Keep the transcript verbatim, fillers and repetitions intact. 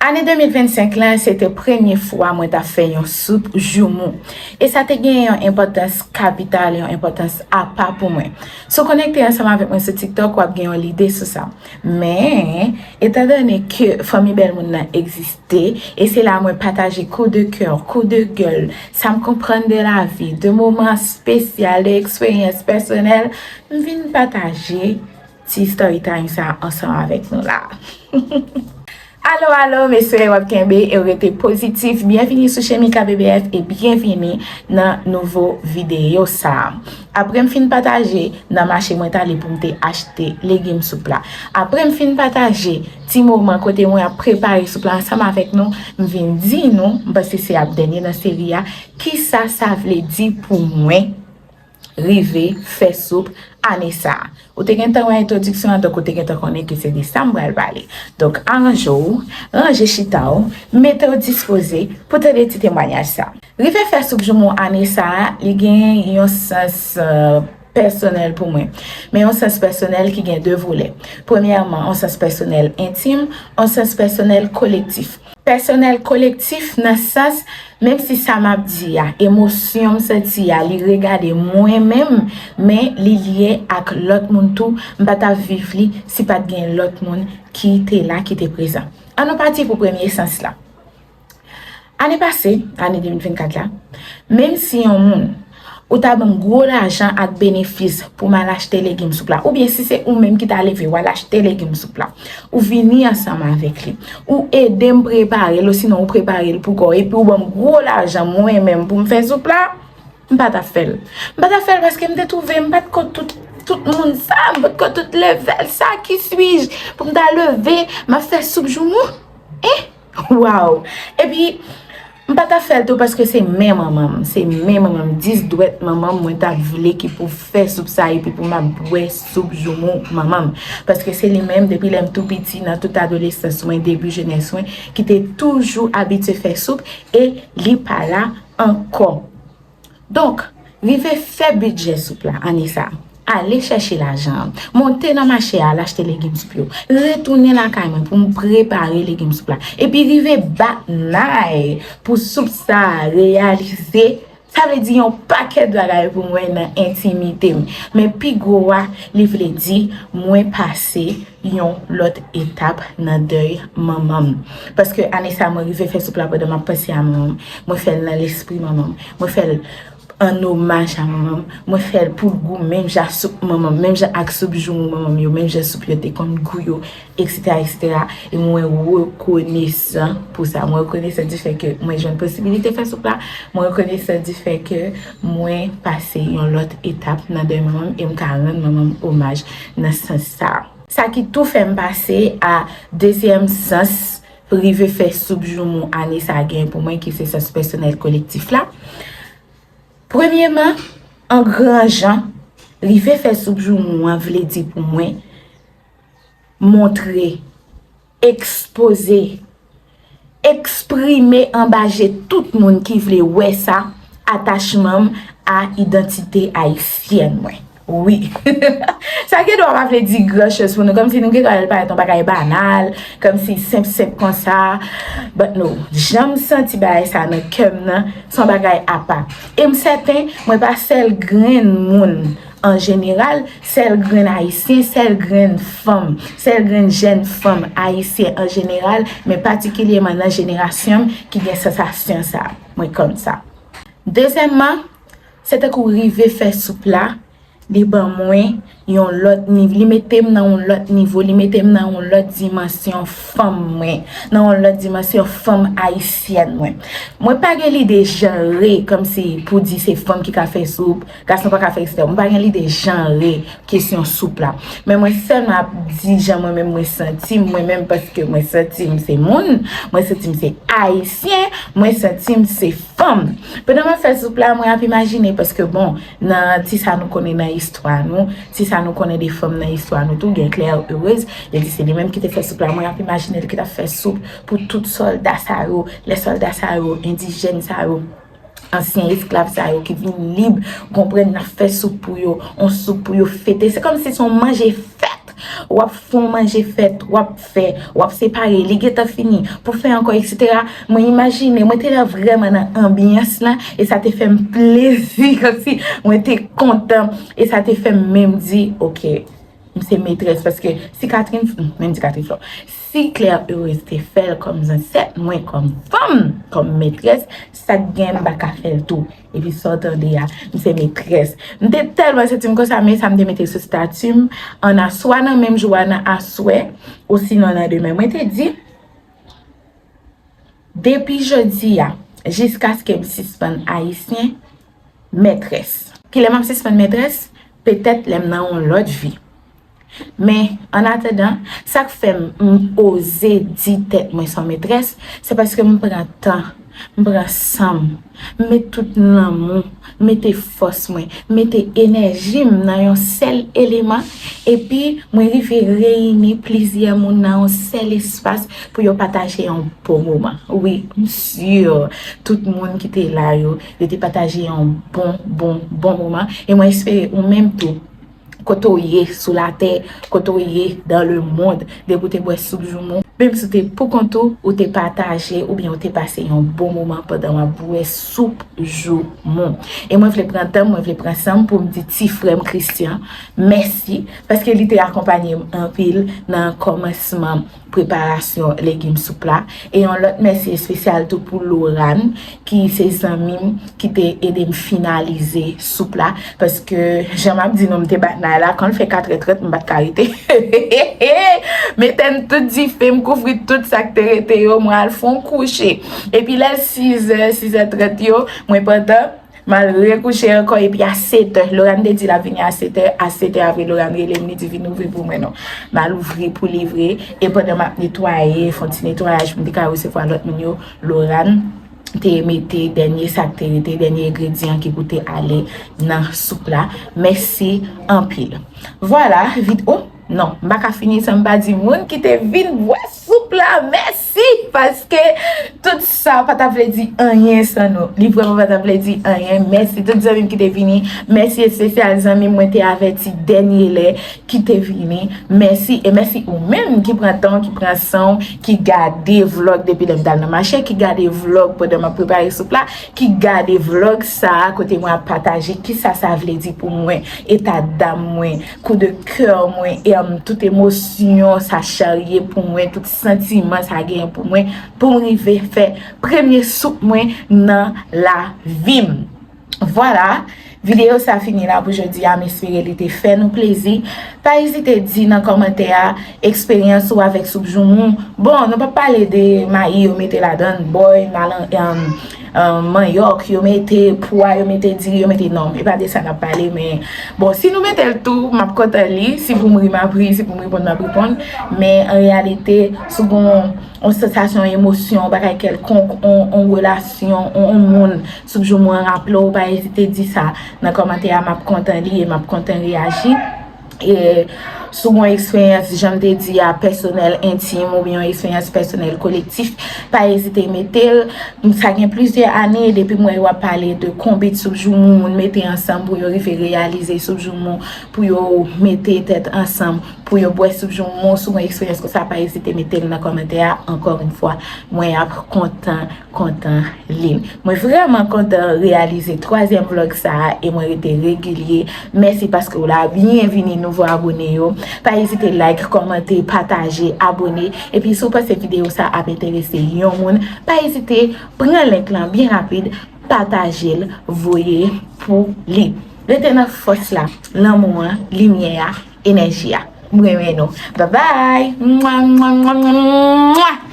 Ane de mil vennsenk la, se te premye fwa mwen t ap fè yon soup joumou. E sa te gen yon enpòtans kapital, yon enpòtans apa pou mwen. Si w konekte ansanm avèk mwen sou TikTok, w ap gen yon lide sou sa. Men, etandone ke Fanmi Bèl Moun nan egziste, e se la mwen pataje coup de cœur, coup de gueule, sa m konprann de lavi, de moman espesyal, de eksperyans pèsonèl, m vin pataje ti story time sa ansanm avèk nou la. Alo, alo, m espere w ap kenbe e w rete pozitif. Byenvini sou Chemika B B F e byenvini nan nouvo videyo sa. Apre m fin pataje nan mache mwen t ale pou m te achte legim soup la. Apre m fin pataje ti moman kote mwen ap prepare soup la ansanm avèk nou, m vin di nou, m panse se ap dènye nan seri a, kisa sa vle di pou mwen rive fè soup ane sa a. Ou te gentan wè entwodiksyon an, donk ou te gentan konnen ke se de sa m pral pale. Donk, aranje w, ranje chita w, mete w dispoze pou tande ti temwayaj sa. Rive fè soup joumou ane sa a, li gen yon sans, euh, pèsonèl pou mwen. Men yon sans pèsonèl ki gen de volè. Premyèman, yon sans pèsonèl entim, yon sans pèsonèl kolektif. Pèsonèl kolektif nan sans, menm si sa m ap di a, emosyon m santi a, li regade mwen menm, men li lye ak lòt moun tou, m pa t ap viv li si pa t gen lòt moun ki te la, ki te prezan. Ann nou pati pou premye sans la. Ane pase, ane de mil vennkat la, menm si yon moun, ou ta ban m gwo lajan ak benefis pou m al achte legim soup la, oubyen si se ou menm ki ta leve w al achte legim soup la, ou vini ansanm avèk li, ou ede m prepare l, osinon ou prepare l pou kò w, epi ou ban m gwo lajan mwen menm pou m fè soup la, m pa t ap fè l. M pa t ap fè l paske m te twouve m pa t ko tout, tout moun sa, m pa t ko tout level sa, qui suis-je pou m ta leve, m ap fè soup joumou. Eh? Waw! Epi, m pa t ap fè l tou paske se men manman m, se men manman m, dis dwèt manman m mwen t ap vle ki pou fè soup sa epi pou m ap bwè soup joumou manman m. Paske se li menm depi lè m tou piti, nan tout adolesans mwen, debi jenès mwen, ki te toujou abitye fè soup e li pa la ankò. Donk, rive fè bidjè soup la ane sa a. Ale chèche lajan an. Monte nan mache a, al achte legim soup yo. Retounen lakay mwen pou m prepare legim soup la. Epi rive bat nay pou soup sa a reyalize. Sa vle di yon pakèt bagay pou mwen nan entimite m. Men pi gwo a, li vle di mwen pase yon lòt etap nan dèy manman m. Paske ane sa a, mwen rive fè soup la pandan m ap panse a manman m. Mwen fè l nan lespri manman m. Mwen fè l an omaj a manman m. Mwen fè l pou l gou menm jan soup manman m, menm jan ak soup joumou manman m yo, menm jan soup yo te konn gou yo, et cetera, et cetera. E mwen rekonesan pou sa. Mwen rekonesan di fè ke mwen jwenn posibilite fè soup la. Mwen rekonesan di fè ke mwen pase yon lòt etap nan dèy manman m e m ka rann manman m omaj nan sans sa a. Sa ki tou fè m pase a dezyèm sans rive fè soup joumou ane sa a gen pou mwen, ki se sans pèsonèl kolektif la. Premyeman, an gran jan, rive fè soup joumou an vle di pou mwen montre, ekspoze, eksprime anba je tout moun ki vle wè sa, atachman m a idantite ayisyèn mwen. Wi. Sa gen dwa pa vle di gran choz pou nou, kòmsi nou gen dwa wè l parèt yon bagay banal, kòmsi senp senp konsa. But no, jan m santi bagay sa nan kè m nan, se yon bagay apa. E m sèten, mwen pa sèl grenn moun an jeneral, sèl grenn ayisyen, sèl grenn fanm, sèl grenn jèn fanm ayisyen an jeneral, men patikilyèman nan jenerasyon m ki gen sansasyon sa a. Mwen konn sa. Dezyèmman, se tankou rive fè soup la, li ban mwen yon lòt nivo, li mete m nan yon lòt nivo, li mete m nan yon lòt dimansyon fanm mwen, nan yon lòt dimansyon fanm ayisyèn mwen. Mwen pa gen lide janre kòmsi pou di se fanm ki ka fè soup, gason pa ka fè, et cetera. Mwen pa gen lide janre kesyon soup la. Men mwen sèlman ap di jan mwen menm mwen santi m, mwen menm paske mwen santi m se moun, mwen santi m se ayisyen, mwen santi m se fanm. Pandan m ap fè soup la, mwen ap imajine, paske bon, nan ti sa nou konnen nan istwa nou, ti sa nou konnen de fanm nan istwa nou tou, gen Claire Heureuse, li di se li menm ki te fè soup la, mwen ap imajine l ki t ap fè soup pou tout sòlda sa yo, lè sòlda sa yo, endijèn sa yo, ansyen esklav sa yo ki vin lib, konprann n ap fè soup pou yo, on soup pou yo fete. Se kòmsi se yon manje fèt w ap fè yon manje fèt, w ap fè, w ap separe, li gentan fini, pou fè ankò, etsetera. Mwen imajine, mwen te la vrèman nan anbyans lan, e sa te fè m plezi, kòmsi mwen te kontan, e sa te fè m menm di, oke, m se metrès, paske si Catherine, m menm di Catherine Flore, si Claire Heureuse te fè l kòm zansèt mwen, kòm fanm, kòm metrès, sa k gen m pa ka fè l tou. Epi sa w tande a, m se metrès. M te tèlman santi m konsa, men sa m te mete sou stati m, ann a swa nan menm jou a nan aswè, osinon nan demen. Mwen te di, depi jodi a, jiskaske m sispann ayisyen, metrès. Kilè m ap sispann metrès? Petèt lè m nan yon lòt vi. Men, annatandan, sa k fè m, m oze di tèt mwen se yon metrès, se paske m pran tan, m pran san m, m met tout lanmou, m mete fòs mwen, m mete enèji m nan yon sèl eleman, epi mwen rive reyini plizyè moun nan yon sèl espas pou yo pataje yon bon moman. Wi, m si tout moun ki te la yo, yo te pataje yon bon, bon, bon moman. E mwen espere ou menm tou, kote w ye sou latè, kote w ye dans le monde, depi w te bwè soup joumou, menm si w te pou kont ou, ou te pataje oubyen ou te pase yon bon moman pandan w ap bwè soup joumou. E mwen vle pran tan m, mwen vle pran san m pou m di ti frè m Christian mèsi, paske li te akonpanye m anpil nan kòmansman preparasyon legim soup la. E yon lòt mèsi espesyal tou pou Lorane, ki se zanmi m, ki te ede m finalize soup la. Paske, jan m ap di nou, m te bat nan la, kan l fè katrè trant, m pa t ka rete. M etenn tout dife, m kouvri tout sa k te rete yo, mwen al fè yon kouche. Epi lè sizè, sizè trant yo, mwen pantan, m al rekouche ankò, epi a setè, Lorane te di l ap vini a setè, a setè apre Lorane rele m, li di, "Vin ouvri pou mwen non." M al ouvri pou li vre, e pandan m ap netwaye, fè yon ti netwayaj pou m te ka resevwa lòt moun yo, Lorane te mete dènye sa k te rete, dènye engredyan ki pou te ale nan soup la. Mèsi anpil. Vwala, vid-, oh, non, m pa ka fini san m pa di moun ki te vin bwè soup la, mèsi, paske tout sa pa ta vle di anyen san nou. Li vrèman pa ta vle di anyen. Mèsi tout zanmi m ki te vini. Mèsi espesyal zanmi m mwen te avèti dènye lè ki te vini. Mèsi, e mèsi ou menm ki pran tan w, ki pran san w, ki gade vlòg depi lè m t al nan mache, ki gade vlòg pandan m ap prepare soup la, ki gade vlòg sa a kote mwen ap pataje kisa sa vle di pou mwen, eta dam mwen, kou de kè mwen, e, um, tout emosyon sa charye pou mwen, tout santiman sa genyen pou mwen, pou m rive fè premye soup mwen nan lavi m. Vwala, videyo sa fini la pou jodi a, m espere li te fè nou plezi. Pa ezite di nan kòmantè a eksperyans ou avèk soup joumou. Bon, nou p ap pale de mayi yo mete ladan, bòy, malan, um, um, manyòk, yo mete pwa, yo mete diri, yo mete, non, e pa de sa n ap pale, men bon, si nou mete l tou, m ap kontan li, si pou m ri, m ap ri, si pou m reponn, m ap reponn, men an reyalite, si w gen yon sansasyon, emosyon, yon bagay kèlkonk, yon, yon relasyon, yon, yon moun, soup joumou an raple w, pa ezite di sa nan kòmantè a, m ap kontan li e m ap kontan reyaji. E si w gen yon eksperyans, jan m te di a, pèsonèl, entim, oubyen yon eksperyans pèsonèl, kolektif, pa ezite mete l. Sa gen plizyè ane depi m wè yo ap pale de konbit soup joumou, moun mete ansanm pou yo rive reyalize soup joumou, pou yo mete tèt ansanm, pou yo bwè soup joumou. Si w gen eksperyans konsa, pa ezite mete l nan kòmantè a. Encore une fois, mwen ap kontan kontan li. Mwen vrèman kontan reyalize twazyèm vlòg sa a e mwen rete regilye. Mèsi paske w la. Byenvini nouvo abone yo. Pa ezite like, kòmante, pataje, abone. Epi si w panse videyo sa ap enterese yon moun, pa ezite pran link lan byen rapid, pataje l, voye pou li. Rete nan fòs la, lanmou an, limyè a, enèji a. M renmen nou. Bye bye. Mwa, mwa, mwa, mwa, mwa.